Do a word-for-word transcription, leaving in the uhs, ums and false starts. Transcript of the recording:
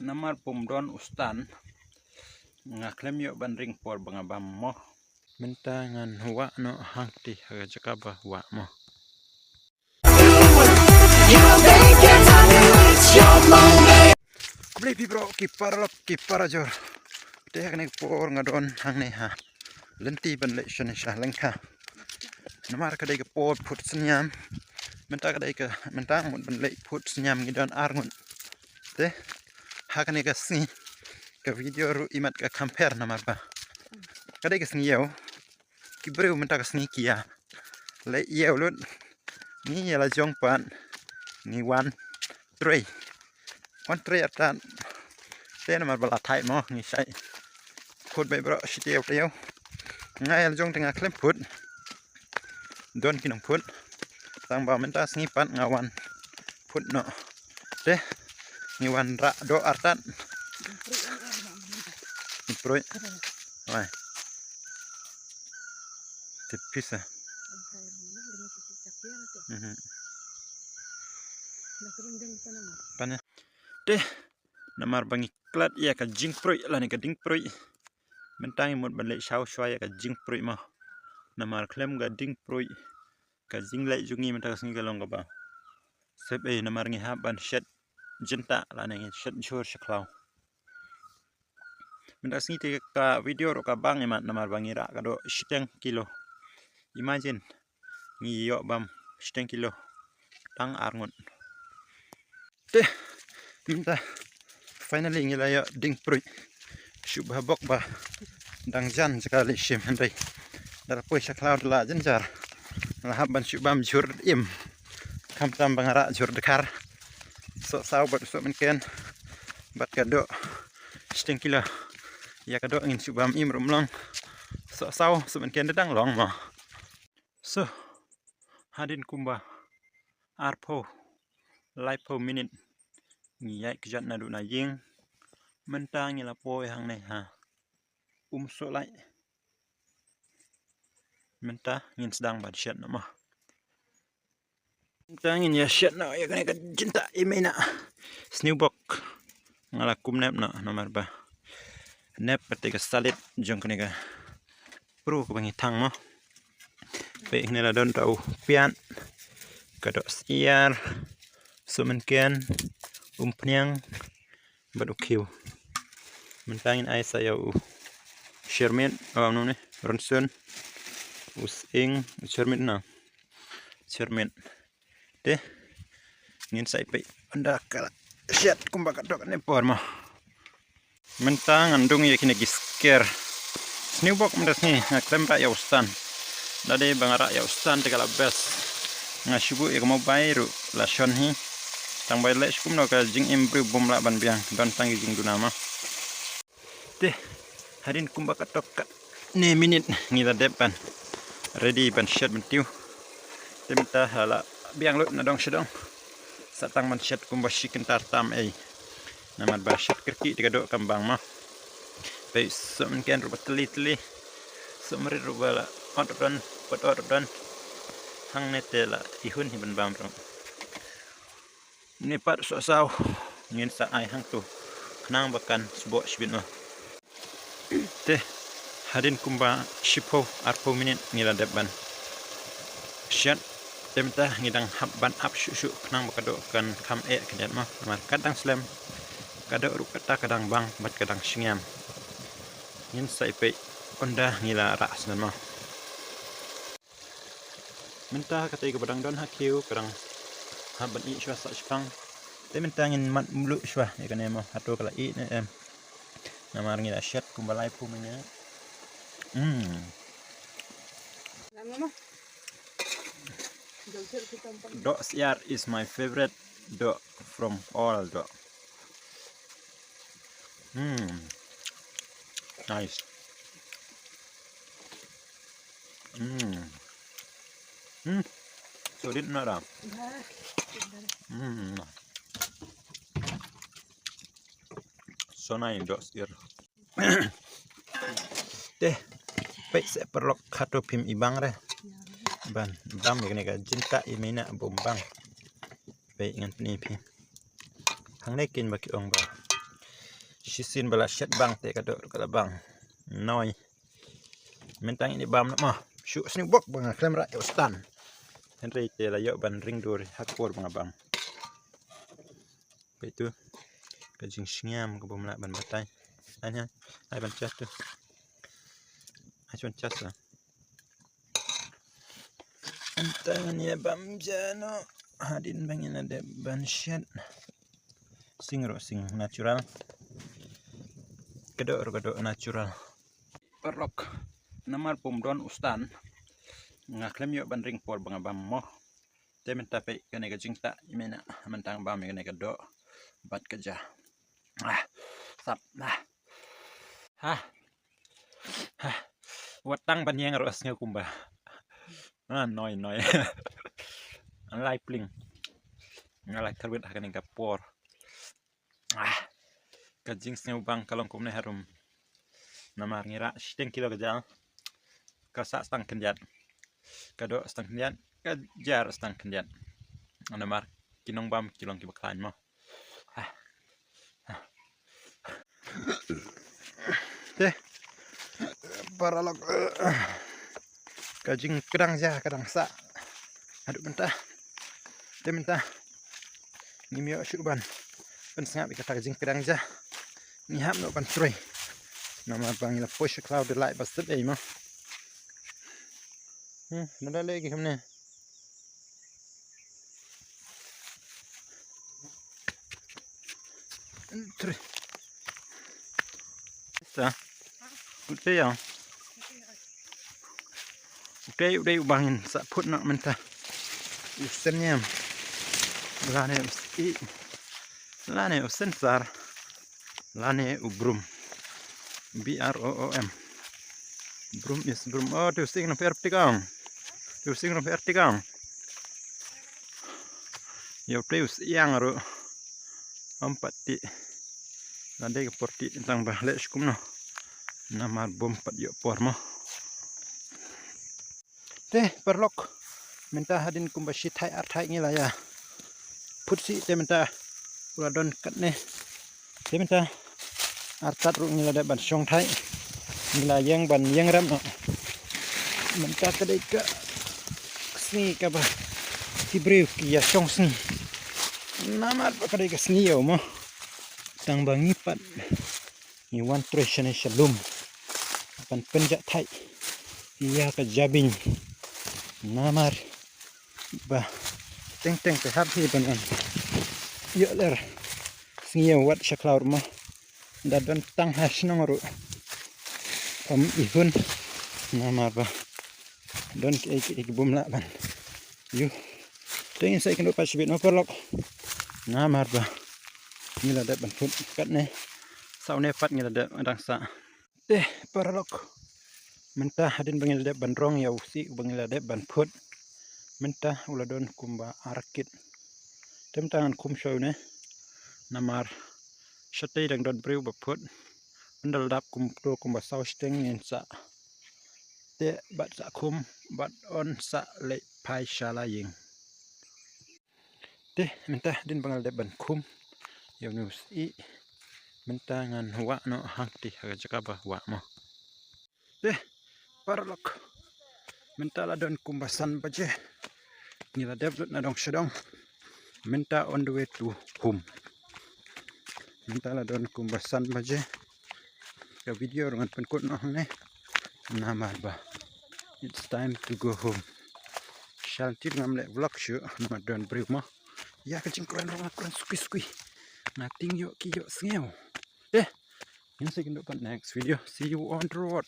Namar pum don u stand, nga khlem ïoh ban ring por ba nga bam mo. Mynta ngan wah noh hangtei ha ka jaka ba wah mo. Khublei phi bro, ki paralok, ki parajor. Te ha kane ka por nga don hangne ha lynti ban leit shane sha lyngkha. Namar ka dei ka por phut synñiam. Mynta ka dei ka, mynta mut ban leit phut synñiam ngi don ar ngut. Te ha kane ka sngi ka video ruh imat ka compare namar ba ka dei ka sngi ïew. Ki briew mynta ka sngi ki ïa leit ïew lut. Ngi ïa la jong pat ngi wan trei. Wan trei artat. Te namar ba la thait mo ngi shait phut beit bro shi taïew taïew. Nga ïa la jong te nga khlem phut. Don ki nongphut. Tang ba mynta sngi pat nga wan phut noh. Te ngi wan rah doh artat. Pruit. Wai. Tipis ah. Mhm. Pan ïa. Te namar ba ngi klet ïa ka jingpruit lane ka diengpruit. Mynta ngi mut ban leit shaw shuwa ïa ka jingpruit mo. Namar khlem ka diengpruit ka jingleit jong ngi mynta ka sngi ka long kaba sep ei namar ngi hap ban shet jyntah lane ngi shet jhur sha khlaw. Mynta ka sngi te ka video ruh ka bang imat namar ba ngi rah ka doh shiteng kilo. Imagine ngi ïoh bam shiteng kilo tang ar ngut. Te mynta finally ngi la ïoh diengpruit. Shu bha bok ba dang jan jaka leit shim hynrei da la poi sha khlaw da la jynjar. La hap ban shu bam jhur im. Khamtam ba nga rah jhur dkhar. Soh saw bad soh mynken bad ka doh shiteng kilo. Ïa ka doh ngin shu bam im ruh mlong. Soh saw soh mynken da dang long mo. So hadien kumba arphew laiphew minit ngi ïaid kjat naduh na ïing. Mynta ngi la poi hangne ha Umsohlait. Mynta ngin sdang ban shet noh mo. Mynta ngin ïa shet noh ïa kane ka jyntah i mei na sniewbok. Nga la kum nep noh namar ba nep pat te ka salit jong kane ka pru kaba ngi thang mo. Peit hangne la don tau piat, ka doh syiar, soh mynken, umphniang bad u khiew. Mynta ngin ai sa ïa u Shermit, oh, no ne, Ronson, u Sing, u Shermit na. Shermit. Te ngin sa ïa peit ynda ka la shet kumba ka dok ne por mo. Mynta ngan dung ïa kine ki sker sniewbok mynta sngi nga khlem rah ïa u stand. Lada dei ba nga rah ïa u stand te ka la best. Nga shu buh ïa ka mobile ruh la shon hi. Tang ba leh shi kumno ka jingim briew bym lah ban biang, don tang ki jingduna mo. Te hadien kumba ka tok katne minit ngi la dep ban ready ban shet ban tiew. Te mynta ha la biang lut na dong sha dong. Sa tang ban shet kumba shi kynta tam ei. Namar ba shet kyrkieh te ka doh kam bang mo. Peit soh mynken ruh ba tylli tylli. Soh marit ruh ba la ot don, pat ot don. Hangne te la ihun hi ban bam ruh. Ni pat soh saw ngin sa ai hangto khnang ba kan sboh shibit mo. Te hadien kumba shiphew arphew minit ngi la dep ban shet. Te mynta ngi dang hap ban ap shuh shuh khnang ba ka doh kan kham eh khyndiat mo. Namar kat dang slem ka doh ruh kata ka dang bang bad ka dang shngiam. Ngin sa ïa peit ynda ngi la rah shen mo. Mynta katei kaba dang don ha khiew ka dang hap ban ih shuwa sa shipang. Te mynta ngin mad mluh shuwa ïa kane mo hato ka la ih ne em. Namar ngi la shet kumba laiphew minit. Hmm. Doh syiar is my favorite doh from all doh. Hmm. Nice. Hmm. Hmm. Solid na da. Hmm. So nice doh syiar. Te peit se paralok hato phim i bang re. Ban bam ïa kane ka jyntah i mei na bym bang. Peit ngan pyni phi. Hangne kin ba ki ong ba Shisien ba la shet bang te ka doh ruh ka la bang. Noi. Mynta ngin ïa bam noh mo. Shu sniewbok ba nga khlem rah ïa u stand. Hynrei te la ïoh ban ring dur ha ka por ba nga bam. Peit tu. Ka jingsngiam ka bym lah ban batai. Ai ha. Ai ban chas tu. Ai ban chas la. Mynta ngan ïa bam ja noh. Hadien ba ngin ïa dep ban shet. Sing ruh sing natural. Ka doh ruh ka doh natural. Paralok, namar bym don u stand, nga khlem ïoh ban ring por ba nga bam mo. Te mynta peit kane ka jingtah i mena, mynta nga bam ïa kane ka doh bad ka ja. Ah, sap. Ah. Ha. Ha. Wat tang ban ïeng ruh sngew kumba. Ah, noi noi. Nga la pliang. Nga la kyrwit ha kane ka por. Ah. Ka jingsngew bang ka long kumne harum. Namar ngi rah shiteng kilo ka jal. Ka sah stang khyndiat. Ka doh stang khyndiat. Ka ja stang khyndiat. Namar ki nongbam ki long kiba khlaiñ mo. Ah. Ah. Te. Paralok. Ka jingkdang ja ka dang sah. Haduh mynta. Te mynta. Ngim ïoh shuh ban pynsngap ïa kata ka jingkdang ja. Ngi hap noh ban trei. Namar ba ngi la poi sha khlaw da light ba sdang ei mo. Hmm, nada leh ki kumne. Trei. Sa. Ut dei ïa. Ut dei, ut dei u bang in sa phut noh mynta. U sen ïam. Lane u s-, i. Lane u sensar. Lane u brum. B R O O M. Brum is brum. Oh, tu sing na per tikang. Tu sing na per tikang. Ïa u te u siang ruh. Ym pat ti. Lada ka por ti tang ba leh shi kumno. Namar bym pat ïoh por mo. Te paralok. Mynta hadien kumba shi thait ar thait ngi la ïa phut sih te mynta u la don katne. Te mynta artat ruh ngi la dep ban shong thait. Ngi la ïeng ban ïeng rem noh. Mynta ka dei ka sngi kaba ki briew ki ïa shong sngi. Namar ba ka dei ka sngi ïew mo. Tang ba ngi pat ngi wan trei shane sha lum ban pynjah thait ïa ka jabieng. Namar ba teng teng te hap hi ban wan ïoh ler sngi ïa wat sha khlaw ruh mo. Da don tang ha shnong ruh ym i hun. Namar ba don kiei kiei ki bym lah ban ïoh. Te ngin sa ïakynduh pat shibit mo paralok. Namar ba ngi la dep ban phut katne. Sa une pat ngi la dep dang sah. Te paralok. Mynta hadien ba ngi la dep ban rong ïa u sih uba ngi la dep ban phut. Mynta u la don kumba ar kit. Te mynta ngan khum shuwa une. Namar shatei dang don briew ba phut. Ynda la dap kum to kumba saw shiteng ngin sa teh bad sa khum bad yn sa leit phai sha la ïing. Te mynta hadien ba nga la dep ban khum ïa une u sih, mynta ngan wah noh hangtei ha ka jaka ba wah mo. Te paralok, mynta la don kumba san baje. Ngi la dep lut na dong sha dong. Mynta on the way to home. Mynta la don kumba san baje. Ka video ruh ngan pynkut noh hangne. Namar ba it's time to go home. Shalti ngam leh vlog shuh namar don briew mo. Ïa ka jingkren ruh nga kren skui skui. Nga tieng ïoh ki ïoh sngew. Te ngin sa ïakynduh pat next video. See you on the road.